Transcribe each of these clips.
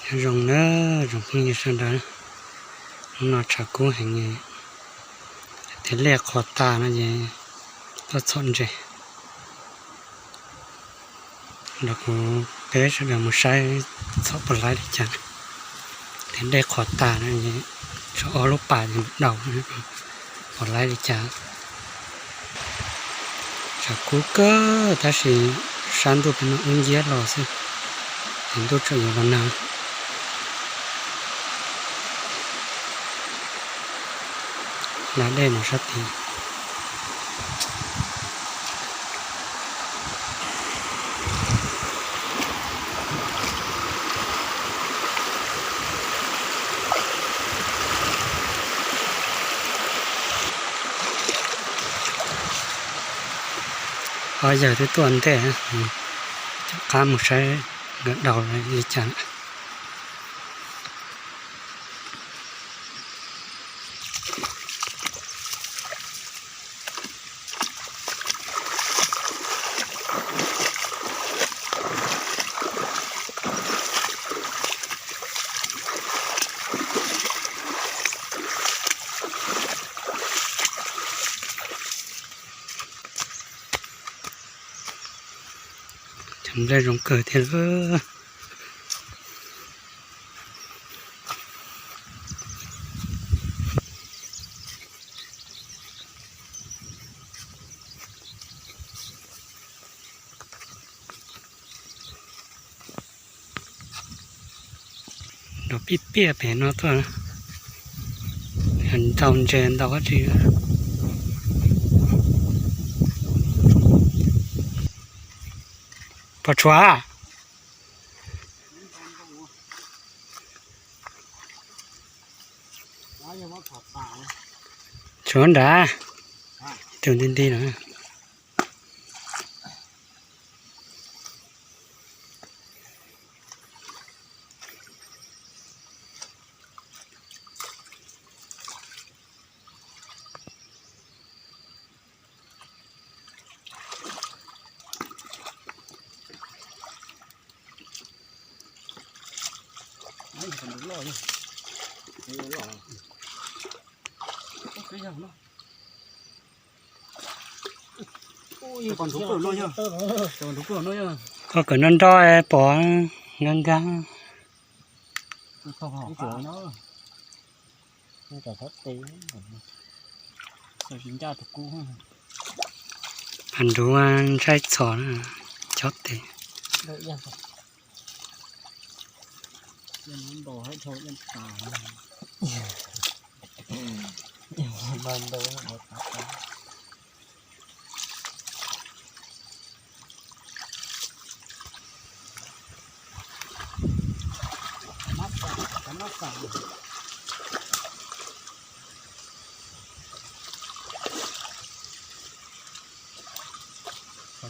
Zoo na, zoo phooj ywg sawv daws, hnub no tshav kub heev, tias dej qhuav tas no ces tuaj txhom ntses. Los kuv peb sawv daws mus saib txhom puas laib li cas. Tias dej qhuav tas no, tshuav ob lub pas ces mus daus puas laib li cas. Tshav kub kawg tab sis sab ntuj peb no wb nciab los xwb, ces ntuj tseem yuav los nag. Hla dej no sab tid. Ob yawg twb tuaj ntej, rov qab mus saib nkawd daus li cas. Cov nplej zoo kawg thiab lawm. Nrov piaj piaj pem no tuaj, ntaus ntses ntaus dab tsi. Pom tshuav? Tshuav nrad, tus nti nti no. Koj kawm nroj nroj pom nkag nkag. Pab nruv ntsaib txhos na, chob tes.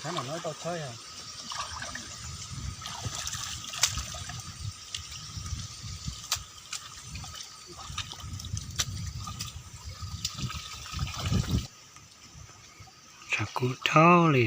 Thaum sab no tau tshawb yog. Tshav kub dhau li.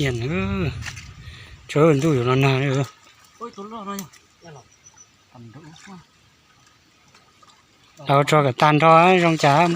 Ian, tsuav ntuj yuav los nag li. Tau tso kom tag nrho zoo cas.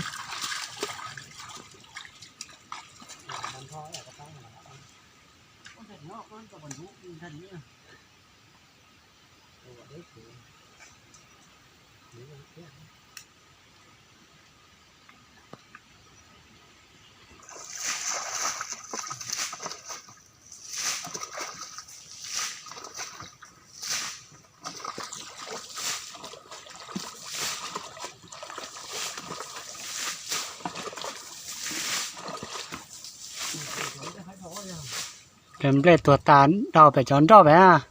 Cov nplej tuag tas, daus pem cov nroj pem,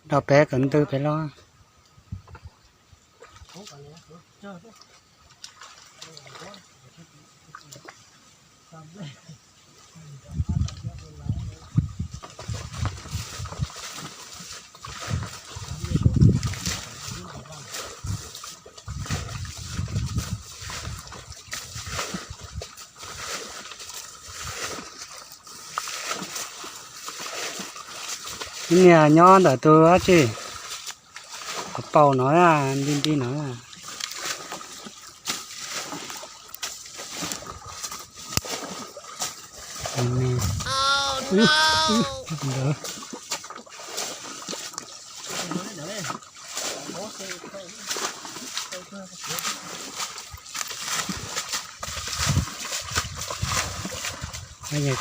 daus pem kom ntws pem los. Niag nyob ntawm tus dab tsi, qhov paus no, nti nti no.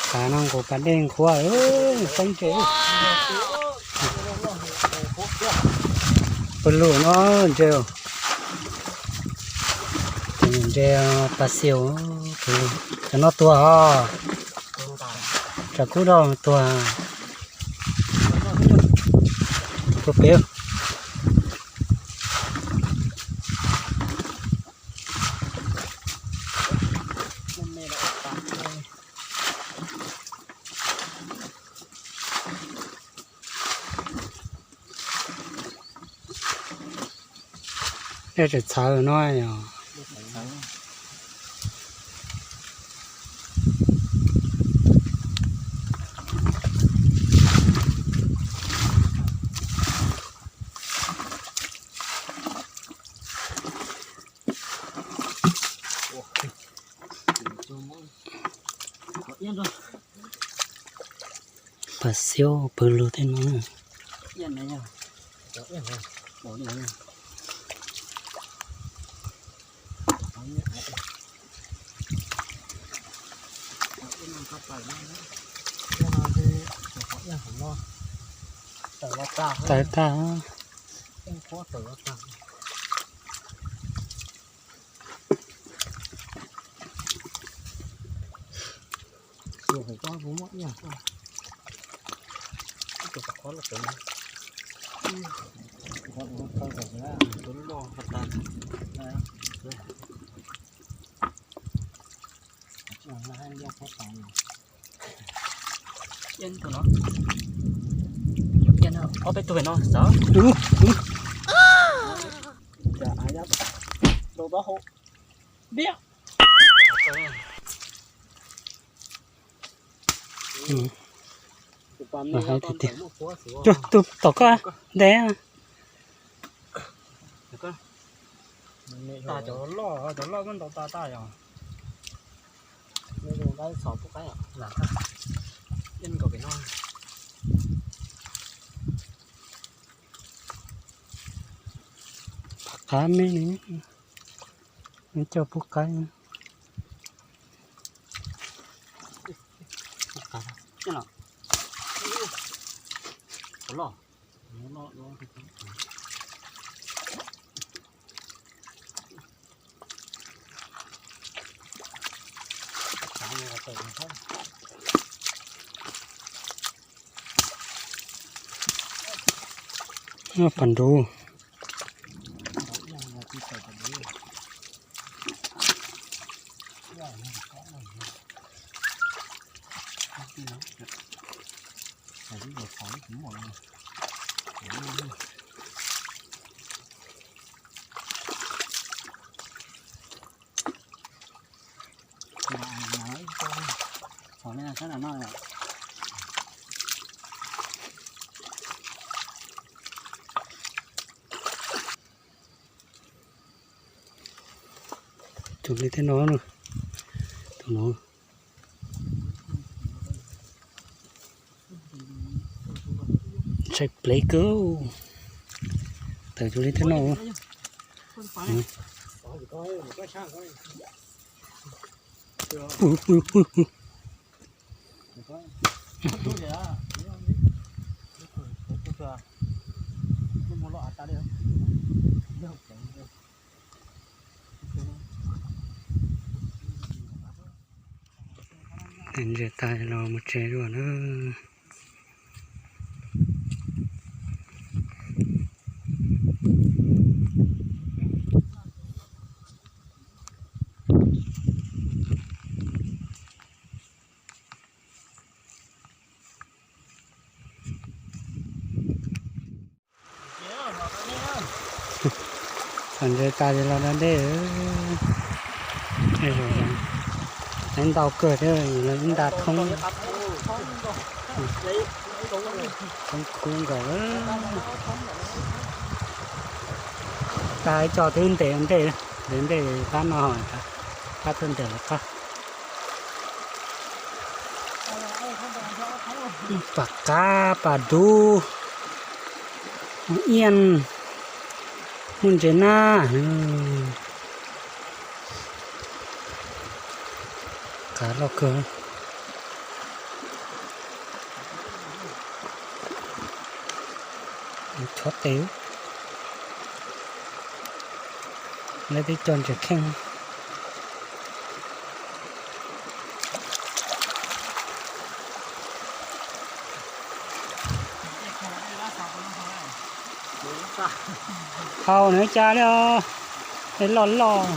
Tav no nqus pas dej nqhuav, poob ntses. Pw lug no ntses, ntses pas xiu, cov no tuag os. Tsam kub rau tuag, tuag pem. Dej tseem txhawv no yog. Pas xiu pw lug tej no. Tawm tag. Ob peb tug no xav. Tus tom koj ntes. Cov loj, cov loj muab ntaus tas tas yom. Pab qab me ne, coj pub qaib. Pas nruv. Tus li thiab no, tus no. Ntshai plev kawg. Tawm tus li thiab no. Ntses tas los mus tsev dua na. Txhom ntses tas ces los da dej. Ntau kawg thiab, ib nta thoob. Khoob khub nkaus. Tag ib co twb ntes ntej, ntes ntej qab no, qab tuaj ntes lawm qab. Pam qab pam dub, mus iaj, muaj ntses nab. Qab loj kawg. Chob tes, lawv twb cog ntses kheej. Haus na cas li os, es loj loj.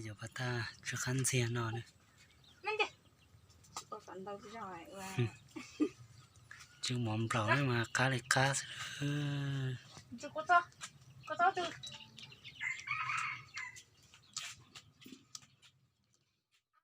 Yog pas tag tsw qab ntxiag no na. Tsw mov nplaum mas qab li qab xwb.